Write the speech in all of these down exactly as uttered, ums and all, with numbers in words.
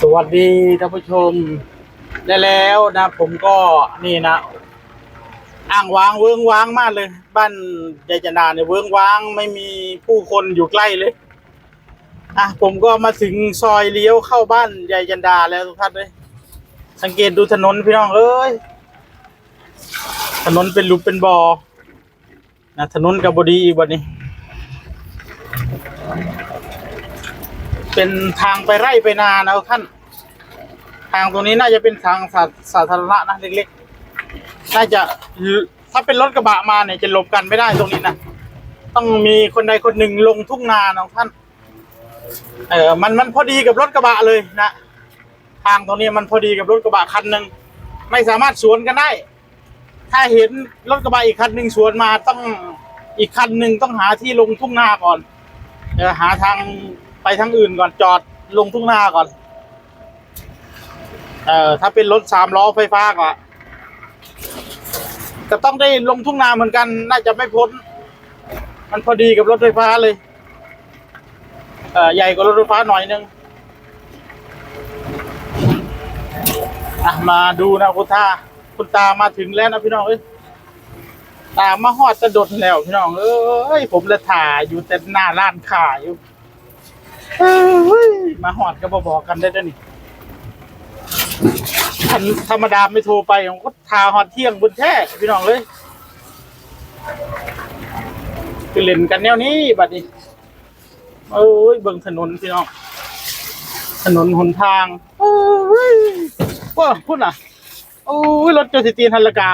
สวัสดีท่านผู้ชม ได้แล้วนะ ผมก็นี่นะ อ้างว้างเวิ้งว้างมากเลย บ้านยายจันดาเนี่ยเวิ้งว้าง ไม่มีผู้คนอยู่ใกล้เลย อ่ะ ผมก็มาถึงซอยเลี้ยวเข้าบ้านยายจันดาแล้วทุกท่านเลย สังเกตดูถนนพี่น้องเอ้ย ถนนเป็นหลุมเป็นบ่อนะ ถนนก็บ่ดีอีกบัดนี้ เป็นทางไปไร่ไปนานะท่าน ทางตรงนี้น่าจะเป็นทางสา- สาธารณะนะ เล็กๆ น่าจะ ถ้าเป็นรถกระบะมาเนี่ยจะหลบกันไม่ได้ตรงนี้นะ ต้องมีคนใดคนหนึ่งลงทุ่งนานะท่าน เออ มันมันพอดีกับรถกระบะเลยนะ ทางตรงนี้มันพอดีกับรถกระบะคันหนึ่ง ไม่สามารถสวนกันได้ ถ้าเห็นรถกระบะอีกคันหนึ่งสวนมาต้อง อีกคันหนึ่งต้องหาที่ลงทุ่งนาก่อน เออ หาทางไปทางอื่นก่อน จอดลงทุ่งนาก่อน เออ ถ้าเป็นรถสามล้อไฟฟ้าก็ ก็ต้องได้ลงทุ่งนาเหมือนกัน น่าจะไม่พ้น มันพอดีกับรถไฟฟ้าเลย เอ่อ ใหญ่กว่ารถไฟฟ้าหน่อยนึง อ่ะ มาดูนะคุณตา คุณตามาถึงแล้วนะพี่น้องเอ้ย ตามาฮอดจะดนแล้วพี่น้องเอ้ย ผมเลยถ่ายอยู่แต่หน้าร้านค้าอยู่ เอ้ย มาฮอดก็บ่บอกกันได้เด้อนี่ คันธรรมดาไม่โทรไป ผมก็ถ่าฮอดเที่ยงบนแท้พี่น้องเอ้ย คือเล่นกันแนวนี้บัดนี้ เอ้ย เบิ่งถนนพี่น้อง ถนนหนทาง โอ้ย ว้า พุ่นน่ะ โอ้ย รถเจ้าสิตีนหันละกา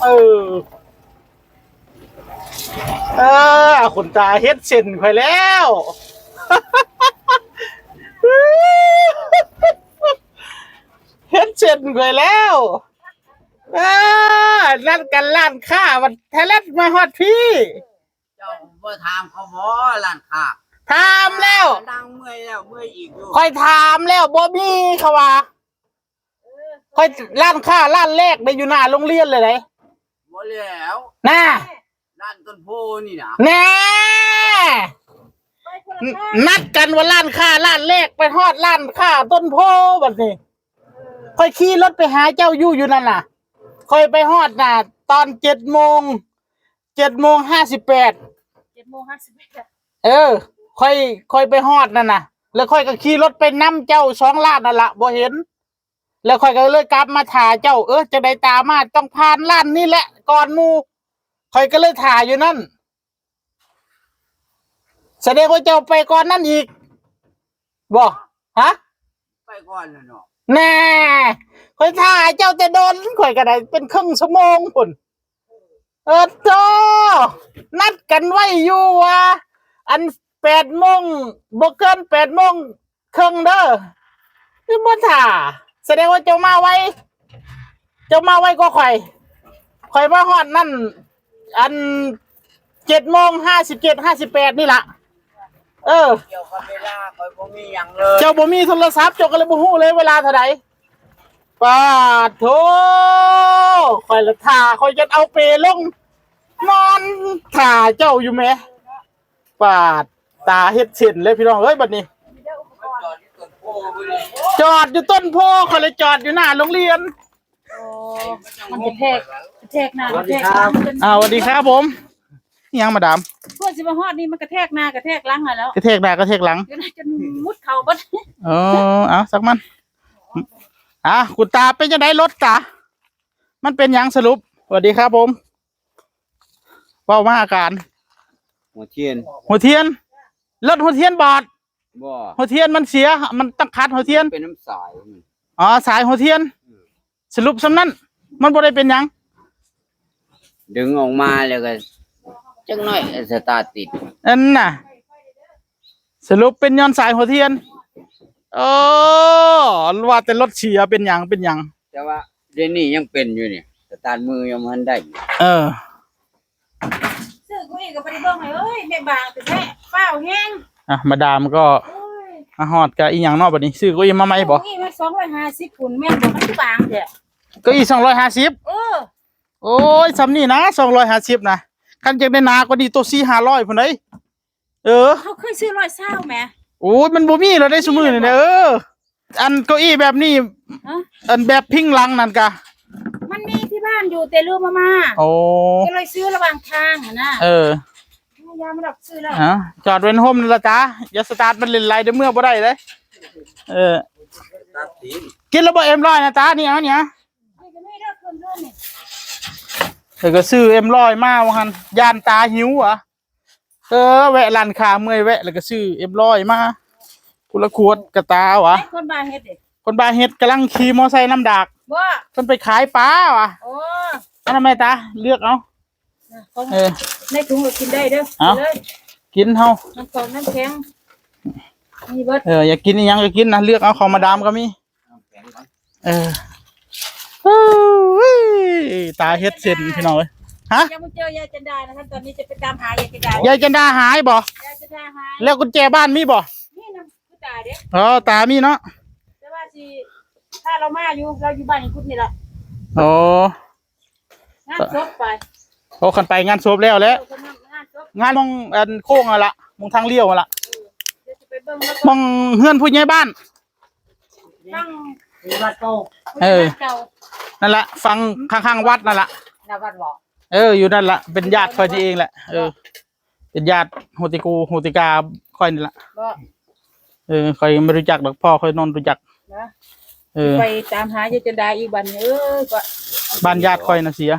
เออ เออ คุณตาเฮ็ดเส้นข่อยแล้ว เฮ็ดเส้นข่อยแล้ว เออ นัดกันร้านค้า มันทะลัดมาฮอดพี่ เจ้าบ่ถามเขาบ่ ร้านค้า ถามแล้ว นั่งเมื่อยแล้วเมื่อยอีกอยู่ ข่อยถามแล้ว บ่มีเขาว่า ข่อย ร้านค้าร้านแรกได้อยู่หน้าโรงเรียนเลยได๋ บ่แล้ว น่ะ ร้านต้นโพนี่นะ แน่ ไปคนละทาง นัดกันว่าร้านค้าร้านแรก ไปฮอดร้านค้าต้นโพบัดนี้ ข่อยขี่รถไปหาเจ้าอยู่ อยู่นั่นน่ะ ข่อยไปฮอดน่ะ ตอนเจ็ดโมง เจ็ดโมงห้าสิบแปด เจ็ดโมงห้าสิบแปด เออ ข่อย ข่อยไปฮอดนั่นน่ะ แล้วข่อยก็ขี่รถไปนำเจ้าสองล้านนั่นล่ะ บ่เห็น แล้วข่อยก็เลยกลับมาถ่าเจ้า เออ จั่งใด๋ตามาต้องผ่านร้านนี้แหละ ก่อนหมู่ ข่อยก็เลยถ่าอยู่นั่น แสดงว่าเจ้าไปก่อนนั่นอีก บ่ ฮะ ไปก่อนแล้วเนาะ แน่ ข่อยถ่าเจ้าแต่โดน ข่อยก็ได้เป็นครึ่งชั่วโมงพุ้น เออโธ่ นัดกันไว้อยู่ว่า อันแปดโมง บ่เกินแปดโมงครึ่งเด้อ คือบ่ถ่า แสดงว่าเจ้ามาไว เจ้ามาไวกว่าข่อย ข่อยมาฮอดนั่น อันเจ็ดโมงห้าสิบเจ็ด ห้าสิบแปดนี่ล่ะ เออ เกี่ยวกับเวลา ข่อยบ่มีหยังเลย เจ้าบ่มีโทรศัพท์ เจ้าก็เลยบ่ฮู้เลยเวลาเท่าใด ปาดโธ่ ข่อยละถ่า ข่อยจะเอาเปลง นอนถ่าเจ้าอยู่แหม ปาด ตาเฮ็ดเส้นเลยพี่น้องเอ้ย บัดนี้ จอดอยู่ต้นโพ ข่อยเลยจอดอยู่หน้าโรงเรียน โอ้ มันกระแทก กระแทกหน้ากระแทกหลังจน อ่า สวัสดีครับผม อิหยังมาดาม เพื่อสิมาฮอดนี่มันกระแทกหน้ากระแทกหลังอะแล้ว กระแทกหน้ากระแทกหลัง จน จนมุดเข่าเบิด เออ เอาสักมัน อ่ะ คุณตาเป็นจั่งใด๋รถตา มันเป็นหยังสรุป สวัสดีครับผม เว้ามาอาการ หัวเทียน หัวเทียน รถหัวเทียนบอด บ่ หัวเทียนมันเสีย มันต้องขัดหัวเทียน เป็นน้ำสายมัน อ๋อ สายหัวเทียน อืม สรุปส่ำนั้น มันบ่ได้เป็นหยัง ดึงออกมาแล้วก็จักหน่อยสตาร์ทติด นั่นน่ะ สรุปเป็นย้อนสายหัวเทียน เออ ว่าแต่รถเสียเป็นหยัง เป็นหยัง แต่ว่าเดี๋ยวนี้ยังเป็นอยู่นี่ สตาร์ทมือยังบ่ทันได้ เออ ซื้อกูอีกก็บ่ได้เบิ่งเลย เอ้ย แม่บางแต่แท้ ฟ้าวแฮง อ่ะ มาดามก็ โอ้ย มาฮอดกะอีหยังเนาะบัดนี้ ซื้อเก้าอี้มาใหม่บ่ ซื้อเก้าอี้มาสองร้อยห้าสิบพุ้น แม่นบ่ มันคือบางแท้ เก้าอี้สองร้อยห้าสิบ เออ โอ้ย ส่ำนี้นะ สองร้อยห้าสิบนะ คันอยากได้หนากว่านี้ โตสี่ห้าร้อยพุ้นเด้ เออ เขาเคยซื้อร้อยซาวแหม โอ้ย มันบ่มีแล้วเด้ซุมื้อนี้นะ เออ อันเก้าอี้แบบนี้ ฮะ อันแบบพิงหลังนั่นกะ มันมีที่บ้านอยู่แต่ลืมเอามา โอ้ ก็เลยซื้อระหว่างทางอะนะ เออ ยามาดอกซื้อแล้ว ฮะ จอดเว้นโฮมนั่นละตา อย่าสตาร์ทมันเล่นไรเดี๋ยวเมื่อบ่ได้เลย เออ ตัดสิน กินแล้วบ่เอ็มร้อยนะตา นี่เอาเนี่ย นี่ก็ไม่เลือกคนรุ่นนี่ เดี๋ยวก็ซื้อเอ็มร้อยมาว่าหั่น ย่านตาหิวอ่ะ เออ แวะร้านค้าเมื่อยแวะ แล้วก็ซื้อเอ็มร้อยมา คนละขวดกะตาหวะ ให้คนบาเฮ็ดเด็ก คนบาเฮ็ดกำลังขี่มอไซค์นำดาก ว่า เพิ่นไปขายปลาหวะ โอ้ อันนั้นแม่ตา เลือกเอา ของ เออ ในถุงก็กินได้เด้อ เอา เลย กินเฮา น้ำของน้ำแข็งมีเบิด เออ อยากกินอีหยังก็กินนะ เลือกเอา ของมาดามก็มี เออ เฮ้ย ตาเฮ็ดเส้นพี่น้องเอ้ย ฮะ ยังไม่เจอยายจันดานะคะ ตอนนี้จะไปตามหายายจันดาย ายจันดาหายบ่ ยายจันดาหาย แล้วกุญแจบ้านมีบ่ นี่นะผู้ตายเด้ อ๋อ ตามีเนาะ แต่ว่าสิถ้าเรามาอยู่ เราอยู่บ้านอีกพุทธนี่แหละ อ๋อ งานศพไป โอ้ คันไปงานศพแล้วแหละ เออคนงานศพ งานมองอันโค้งอะละ มองทางเลี้ยวอะละ เดี๋ยวจะไปเบิ่งแล้ว มองเฮือนผู้ใหญ่บ้าน ตั้ง ที่วัดเก่า เออ เก่า นั่นละ ฝั่งข้างๆวัดนั่นละ หน้าวัดบอก เออ อยู่นั่นละ เป็นญาติคอยนี่เองแหละ เออ เป็นญาติโหติกูโหติกาคอยนี่ละ บอก เออ คอยไม่รู้จักดอก พ่อคอยนนรู้จัก นะ เออ ไปตามหายายจันดาอีกวันเออก็ บ้านญาติคอยนะเสีย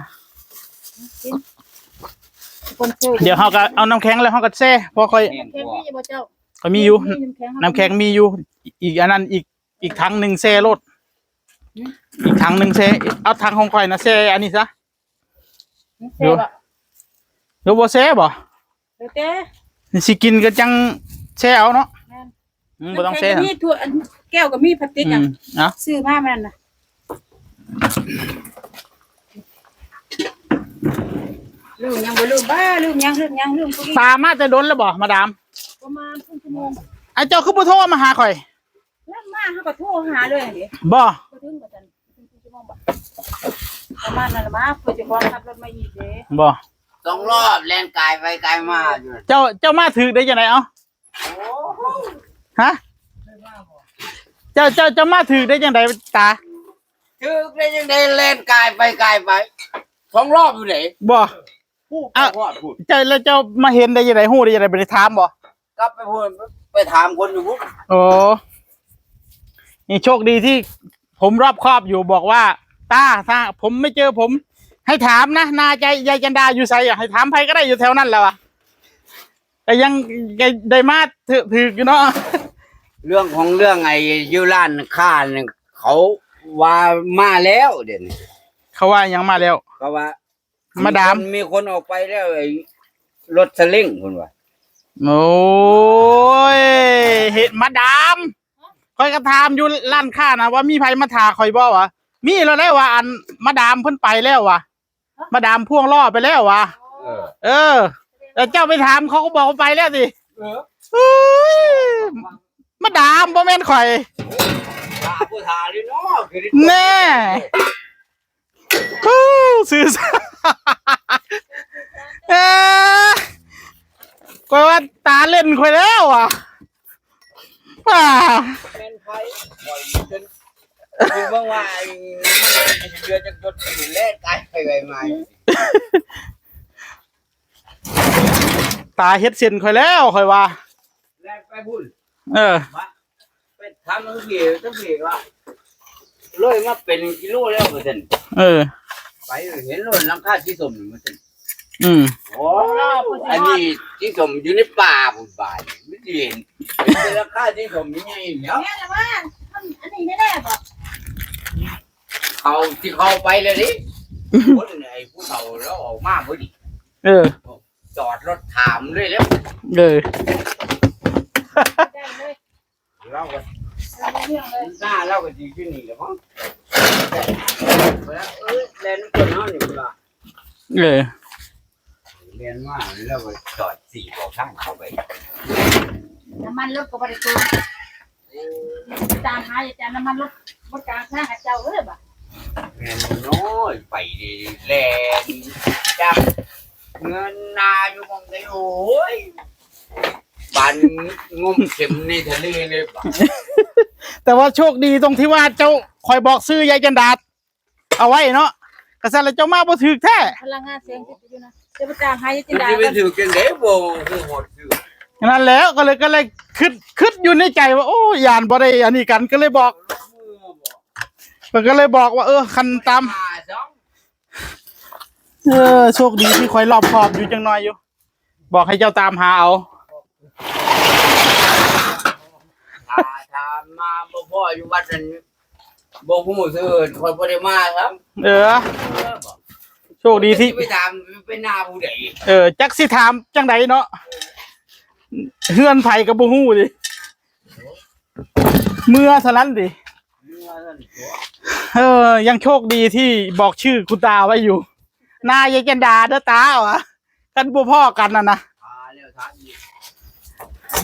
คนช่วย เดี๋ยวเขาก็เอาน้ำแข็งแล้วเขาก็แช่ เพราะคอย น้ำแข็งมีบ่เจ้า ก็มีอยู่ น้ำแข็ง น้ำแข็งมีอยู่ อีกอันนั้นอีก อีกถังหนึ่งแช่โลด อีกถังหนึ่งแช่ เอาถังของคอยนะแช่อันนี้ซะ แซ่บอะ หรือบ่แช่บ่ แล้วแต่ นี่สิกินก็จังแช่เอาเนาะ แม่น อืมบ่ต้องแช่ น้ำแข็งก็มีถ้วยอันแก้วก็มีพลาสติก อื อ่ะ มเอา ซื้อมาแม่นนะลืมยังบ่ลืมบ้าลืมยังลืมยังลืมกูอีก ตามาแต่ดนแล้วบ่มาดาม ประมาณครึ่งชั่วโมง ไอ้เจ้าคือบ่โทรมาหาข่อย แล้วมาเขาก็โทรหาเลยเด้ บ่ บ่ถึงบ่ทันครึ่งชั่วโมงบ่ประมาณนั้นละมาเพื่อจะพร้อมขับรถมาอีกเด้ บ่ สองรอบแล่นกายไปกายมาอยู่ เจ้าเจ้ามาถือได้จังได๋เอ้า โอ้โห ฮะ เจ้าเจ้าเจ้ามาถือได้จังได๋ตา ถือได้ยังไงแล่นกายไปกายไปสองรอบอยู่ไหน บ่ พูด อ่ะ พอดพูด เจ้าแล้วเจ้ามาเห็นได้จังได๋ฮู้ได้จังได๋บ่ได้ถามบ่ กลับไปพูดไปถามคนอยู่พุ้น โอ้ นี่โชคดีที่ผมรอบคอบอยู่ บอกว่า ตา ถ้าผมไม่เจอผม ให้ถามนะ นายายยายจันดาอยู่ไสอะ ให้ถามไผก็ได้อยู่แถวนั้นแหละวะ ก็ยังได้มาถืกถืกอยู่เนาะ เรื่องของเรื่องไอ้อยู่ร้านค้าเนี่ยเขาว่ามาแล้วเดี๋ยวนี้ เขาว่ายังมาแล้ว เขาว่า มาดาม คนมีคนออกไปแล้วไอ้รถสลิงคนว่า โอ้ย เห็นมาดาม ข่อยก็ถามอยู่ร้านค้านะว่ามีไผมาถ่าข่อยบ่วะ มีแล้วได้ว่าอันมาดามเพิ่นไปแล้ววะ มาดามพ่วงล้อไปแล้ววะ เออ เออ แต่เจ้าไปถามเขาก็บอกว่าไปแล้วสิ เออ เฮ้ย มาดามบ่แม่นข่อย ถามผู้ถามเลยเนาะคือ แน่ ฮู้ ซื่อสัตย์ เอ้ย ข่อยว่าตาเล่นข่อยแล้วอ่ะ อ่า แม่นไผข่อยจนคือเมื่อวานมันเดือนจะจดถึงแรกตายไปไวมา ตาเฮ็ดเส้นข่อยแล้วข่อยว่า แรกไปบุญ เออ มาไปทำทั้งเสียทั้งเสียว่าเลยมาเป็นกิโลแล้วเปอร์เซ็นต์ เออ ไปเห็นรถหลังคาที่สมหนึ่งเปอร์เซ็นต์ อืม โอ้อันนี้ที่สมอยู่ในป่าผมบ่ายไม่เห็นเป็นราคาที่สมนี่ไงเนาะ แม่ละว่ามันอันนี้แน่ๆบอก เขาที่เขาไปเลยดิคนไอ้ผู้เฒ่าแล้วออกมาพอดี เออ จอดรถถามเลยแล้ว เออ ได้เลย เราก็ เอาเรื่องเลย หน้าเราก็ดีขึ้นนี่แหละมั้งแล้วเออแลนด์คนน้อยอยู่ละ เออ เรียนว่าเราก็จอดสี่บอกทางเขาไป น้ำมันรถก็บ่ได้เติมตามหาอาจารย์น้ำมันรถบ่กลางทางอาเจ้าเอ้ยบ่ แม่นน้อยไปแลนจากเงินนาอยู่หม่องใดโอ้ยปานงมเข็มในทะเลเลยบ่ แต่ว่าโชคดีตรงที่ว่าเจ้าคอยบอกชื่อยายจันดาเอาไว้เนาะ กะซั่นแล้วเจ้ามาบ่ถืกแท้ พลังงานแสงทิพย์อยู่นะ จะไปตามหายายจันดา มันสิไปถืกจังได๋ บ่คือฮอดชื่อ นั่นแหล้ว ก็เลย ก็เลยคิด คิดอยู่ในใจว่า โอ้ ย่านบ่ได้อันนี้กัน ก็เลยบอก มันก็เลยบอกว่า เออ คันตาม เออ โชคดีที่คอยรอบคอบอยู่จังหน่อยอยู่ บอกให้เจ้าตามหาเอา ถ้า ถ้ามาบ่พ้ออยู่วัดนั่น บ่ฮู้ซื่อ ข้อยบ่ได้มาครับ เออ เออ โชคดีที่ ไปถาม ไปหน้าผู้ใด เออ จักสิถามจังใดเนาะ เฮือนไผก็บ่ฮู้ดิ เมือเท่านั้นดิ เมือเท่านั้นตัว เออ ยังโชคดีที่บอกชื่อคุณตาไว้อยู่ นายายจันดาเด้อตา วะ กันบ่พ้อกันน่ะนะ อ่า แล้วถามอีก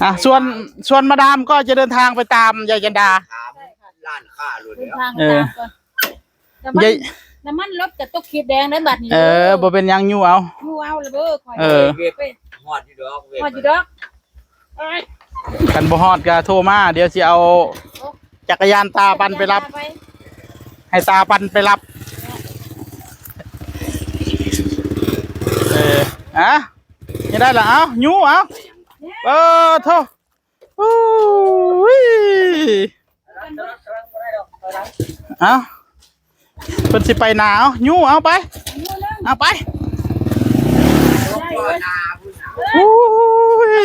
อ่ะ ส่วน ส่วนมาดามก็จะเดินทางไปตามยายจันดา ถามร้านค้าโลด เดิน แล้ว ทาง เออ ตามก่อน น้ำมัน ยาย น้ำมันรถกะตกขีดแดงแล้วบัดนี้ เออ บ่เป็นหยัง ยูเอา ยูเอาเลยเด้อ ข้อย เออ ไป ฮอดอยู่ดอก ฮอดอยู่ดอก เอ้ย คันบ่ฮอดก็โทรมา เดี๋ยวสิเอา โอ้ จักรยานตาปั่นไปรับ ไป ให้ตาปั่นไปรับ เออ อ่ะ นี่ได้ละ เอา ยูเอา เออ โทษ โอ้ย เอา เพิ่นสิไปนา เอา ยูเอาไป เอาไป โอ้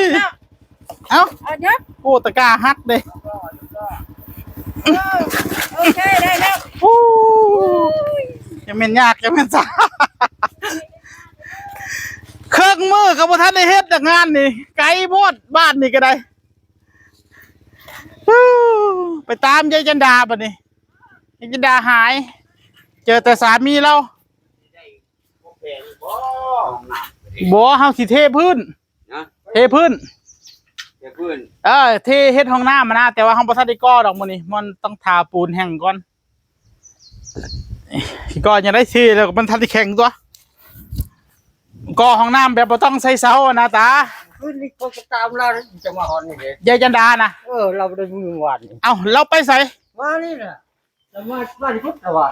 ย เอา เอาเด้อ โอ้ ตะกร้าหักเด้ เออ โอเค ได้แล้ว โอ้ย จะแม่นยาก จะแม่นซ่า เครื่องมือก็บ่ทันได้เฮ็ดดอกงานนี่ ไกลโพด บ้านนี่ก็ได้ ฮู้ ไปตามยายจันดาบัดนี้ ยายจันดาหาย เจอแต่สามีเรา บ่ เฮาสิเทพื้น นะ เทพื้น เทพื้น เออ เทเฮ็ดห้องน้ำมานะ แต่ว่าเฮาบ่ทันได้ก่อดอกมื้อนี้ มันต้องทาปูนแห้งก่อน สิก่อยังได้ เทแล้วมันทันได้แข็งตัว ก่อห้องน้ำแบบบ่ต้องใส่เสาอะนะตา คืนนี้เขาก็ตามเราแล้วจะมาฮอดนี่เด้ ยายจันดานะ เออ เราได้มื้อวานนี่ เอ้า เราไปไส มานี่น่ะ เรามาบ้านพุทธว่ะ